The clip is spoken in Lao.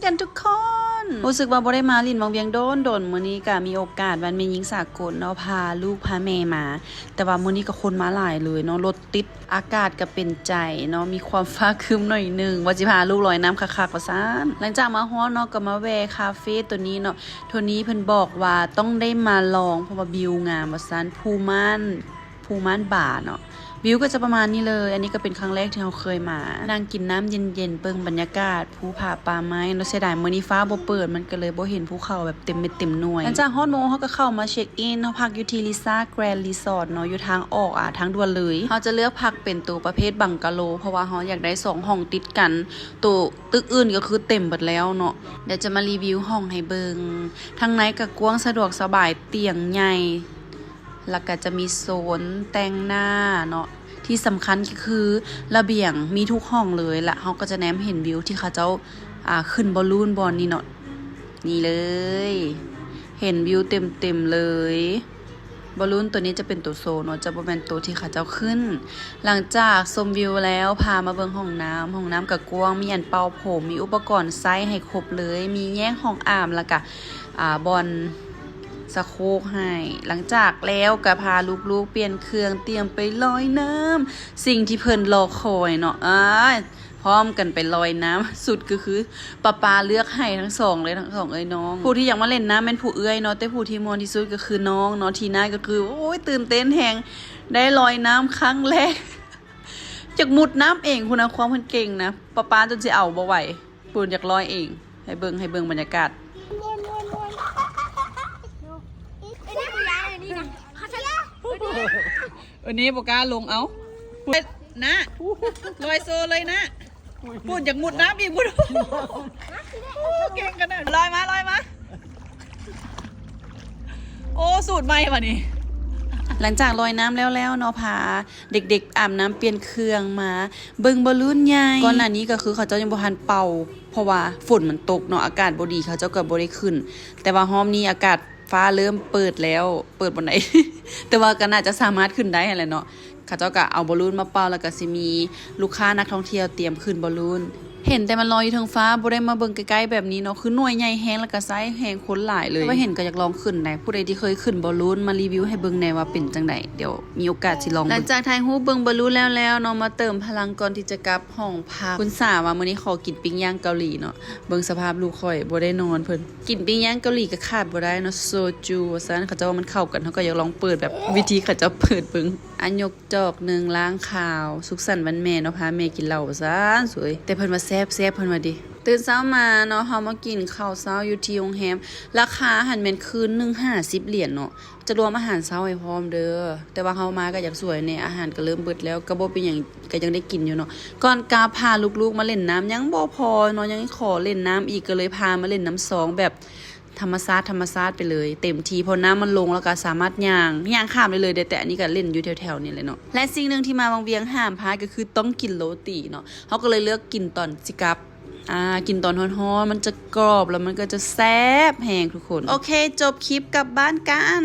ກັນທຸກຄົນ ຮູ້ສຶກວ່າບໍ່ໄດ້ມາຫຼິ້ນວັງວຽງດົນໆ ມື້ນີ້ກະມີໂອກາດວັນແມ່ຍິງສາກົນເນາະ ພາລູກພາແມ່ມາ ແຕ່ວ່າມື້ນີ້ກະຄົນມາຫຼາຍເລີຍເນາະ ລົດຕິດ ອາກາດກະເປັນໃຈເນາະ ມີຄວາມຟ້າຄຶ້ມໜ້ອຍໜຶ່ງ ວ່າຊິພາລູກລອຍນ້ຳຄັກໆ ວ່າຊັ້ນ. ຫຼັງຈາກມາຮອດເນາະ ກະມາແວ່ຄາເຟໂຕນີ້ເນາະ ໂທນີ້ເພິ່ນບອກວ່າຕ້ອງໄດ້ມາລອງ ເພາະວ່າວິວງາມວ່າຊັ້ນ ພູມ່ານ ພູມ່ານບາເນາະ ວິວກະຈະປະມານນີ້ເລີຍ. ອັນນີ້ກະເປັນຄັ້ງແລກທີ່ເຮົາເຄີຍມາ ນັ່ງກິນນ້ຳເຢັນໆ ເບິ່ງບັນຍາກາດ ພູຜາປ່າໄມ້ເນາະ. ເສຍດາຍມື້ນີ້ຟ້າບໍ່ເປີດ ມັນກະເລີຍບໍ່ເຫັນພູເຂົາແບບເຕັມເມັດເຕັມໜ່ວຍ. ຫຼັງຈາກຮອດໂມງ ເຮົາກະເຂົ້າມາເຊັກອິນ ເຮົາພັກຢູ່ທີ່ Lisa Grand Resort ເນາະ ຢູ່ທາງອອກ ອາ ທາງດ່ວນເລີຍ. ເຮົາຈະເລືອກພັກເປັນໂຕປະເພດບັງກາໂລ ເພາະວ່າເຮົາຢາກໄດ້ສອງຫ້ອງຕິດກັນ ໂຕຕຶກອື່ນກະຄືເຕັມເບິດແລ້ວເນາະ. ດຽວຈະມາຣີວິວຫ້ອງໃຫ້ເບິ່ງ ທາງໃນກະກວ້າງສະດວກສະບາຍ ຕຽງໃຫຍ່ ລະກະຈະມີໂຊນແຕ່ງໜ້າເນາະ ທີ່ສຳຄັນກະຄືລະບຽງມີທຸກຫ້ອງເລີຍ ລະເຮົາກະຈະແນມເຫັນວິວທີ່ເຂົາເຈົ້າ ອາ ຂຶ້ນບອລລູນບ່ອນນີ້ເນາະ ນີ້ເລີຍ ເຫັນວິວເຕັມໆ ເລີຍ. ບອລລູນໂຕນີ້ຈະເປັນໂຕໂຊເນາະ ຈະບໍ່ແມ່ນໂຕທີ່ເຂົາເຈົ້າຂຶ້ນ. ຫຼັງຈາກຊົມວິວແລ້ວ ພາມາເບິ່ງຫ້ອງນ້ຳ ຫ້ອງນ້ຳກະກວ້າງ ມີອັນເປົ່າຜົມ ມີອຸປະກອນໃຊ້ໃຫ້ຄົບເລີຍ ມີແຍກຫ້ອງອາບ ລະກະ ອາ ບ່ອນ ສະໂຄກໃຫ້. ຫຼັງຈາກແລ້ວກະພາລູກໆປ່ຽນເຄື່ອງ ຕຽມໄປລອຍນ້ຳ ສິ່ງທີ່ເພິ່ນລໍຄອຍເນາະ ອ້າຍ ພ້ອມກັນໄປລອຍນ້ຳ. ຊຸດກະຄືປາປາເລືອກໃຫ້ທັງສອງເລີຍ ທັງສອງເອື້ອຍນ້ອງ. ຜູ້ທີ່ຢາກມາຫຼິ້ນນ້ຳແມ່ນຜູ້ເອື້ອຍເນາະ ແຕ່ຜູ້ທີ່ມ່ວນທີ່ສຸດກະຄືນ້ອງເນາະ ທີນາກະຄື ໂອ້ຍ ຕື່ນເຕັ້ນແຮງ ໄດ້ລອຍນ້ຳຄັ້ງແລກ ຢາກມຸດນ້ຳເອງພຸ້ນນະ ຄວາມເພິ່ນເກັ່ງນະ ປາປາຈົນຊິເອົາບໍ່ໄຫວ. ປູນຢາກລອຍເອງ ໃຫ້ເບິ່ງ ໃຫ້ເບິ່ງບັນຍາກາດ. ອັນນີ້ບໍ່ກ້າລົງ ເອົາ ນະ ລອຍໂຊເລີຍນະ. ປູນຢາກມຸດນ້ຳອີກພຸ້ນ ເກັ່ງຂະໜາດ ລອຍມາ ລອຍມາ. ໂອ້ ສູດໃໝ່ບາດນີ້. ຫຼັງຈາກລອຍນ້ຳແລ້ວໆເນາະ ພາເດັກໆອາບນ້ຳປ່ຽນເຄື່ອງ ມາເບິ່ງບອລລູນໃຫຍ່. ກ່ອນໜ້ານີ້ກະຄືເຂົາເຈົ້າຍັງບໍ່ທັນເປົ່າ ເພາະວ່າຝົນມັນຕົກເນາະ ອາກາດບໍ່ດີ ເຂົາເຈົ້າກະບໍ່ໄດ້ຂຶ້ນ. ແຕ່ວ່າຮອບນີ້ອາກາດຟ້າເລີ່ມເປີດແລ້ວ ເປີດບ່ອນໃດ ແຕ່ວ່າກະໜ້າຈະສາມາດຂຶ້ນໄດ້ຫັ້ນແຫຼະເນາະ. ເຂົາເຈົ້າກະເອົາບອລລູນມາເປົ່າ ລະກະຊິມີລູກຄ້ານັກທ່ອງທ່ຽວຕຽມຂຶ້ນບອລລູນ. ເຫັນແຕ່ມັນລອຍຢູ່ເທິງຟ້າ ບໍ່ໄດ້ມາເບິ່ງໃກ້ໆແບບນີ້ເນາະ ຄືໜ່ວຍໃຫຍ່ແຮງ ລະກະໃຊ້ແຮງຄົນຫຼາຍເລີຍ. ແຕ່ວ່າເຫັນກະຢາກລອງຂຶ້ນໃດ ຜູ້ໃດທີ່ເຄີຍຂຶ້ນບອລລູນ ມາຣີວິວໃຫ້ເບິ່ງແດ່ວ່າເປັນຈັ່ງໃດ. ດຽວມີໂອກາດຊິລອງເບິ່ງ. ຫຼັງຈາກຖ່າຍຮູບເບິ່ງບອລລູນແລ້ວໆເນາະ ມາເຕີມພະລັງກ່ອນທີ່ຈະກັບຫ້ອງພັກ. ຄຸນສາວ່າມື້ນີ້ຂໍກິນປີ້ງຍ່າງເກົາຫຼີເນາະ ເບິ່ງສະພາບລູກຂ້ອຍ ບໍ່ໄດ້ນອນເພິ່ນ. ກິນປີ້ງຍ່າງເກົາຫຼີກະຂາດບໍ່ໄດ້ເນາະ ໂຊຈູວ່າຊັ້ນ ເຂົາເຈົ້າວ່າມັນເຂົ້າກັນ ເຮົາກະຢາກລອງເປີດແບບວິທີເຂົາເຈົ້າເປີດເບິ່ງ. ອາ ຍົກຈອກໜຶ່ງ ລ້າງຄາວ ສຸກສັນວັນແມ່ເນາະ ພາແມ່ກິນເຫຼົ້າວ່າຊັ້ນ. ໂອ້ຍ ແຕ່ເພິ່ນວ່າແຊບໆ ເພິ່ນວ່າເດ. ຕື່ນເຊົ້າມາເນາະ ເຮົາມາກິນເຂົ້າເຊົ້າຢູ່ທີ່ໂຮງແຮມ ລາຄາຫັ້ນແມ່ນຄືນໜຶ່ງຫ້າສິບຫຼຽນເນາະ ຈະລວມອາຫານເຊົ້າໃຫ້ພ້ອມເດີ. ແຕ່ວ່າເຮົາມາກະຢາກສວຍແດ່ ອາຫານກະເລີ່ມເບິດແລ້ວ ກະບໍ່ເປັນຫຍັງ ກະຍັງໄດ້ກິນຢູ່ເນາະ. ກ່ອນກັບພາລູກໆມາຫຼິ້ນນ້ຳ ຍັງບໍ່ພໍເນາະ ຍັງຂໍຫຼິ້ນນ້ຳອີກ ກະເລີຍພາມາຫຼິ້ນນ້ຳຊອງແບບ ທຳມະຊາດ ທຳມະຊາດໄປເລີຍ ເຕັມທີ່ ເພາະນ້ຳມັນລົງ ລະກະສາມາດຍ່າງ ຍ່າງຂ້າມໄດ້ເລີຍເດ້. ແຕ່ອັນນີ້ກະຫຼິ້ນຢູ່ແຖວໆນີ້ແຫຼະເນາະ. ແລະສິ່ງໜຶ່ງທີ່ມາວັງວຽງຫ້າມພາດກະຄືຕ້ອງກິນໂຣຕີເນາະ ເຮົາກະເລີຍເລືອກກິນຕອນຊິກັບ ອາ ກິນຕອນຮ້ອນໆ ມັນຈະກອບ ລະມັນກະຈະແຊບແຮງທຸກຄົນ. ໂອເຄ ຈົບຄລິບ ກັບບ້ານກັນ.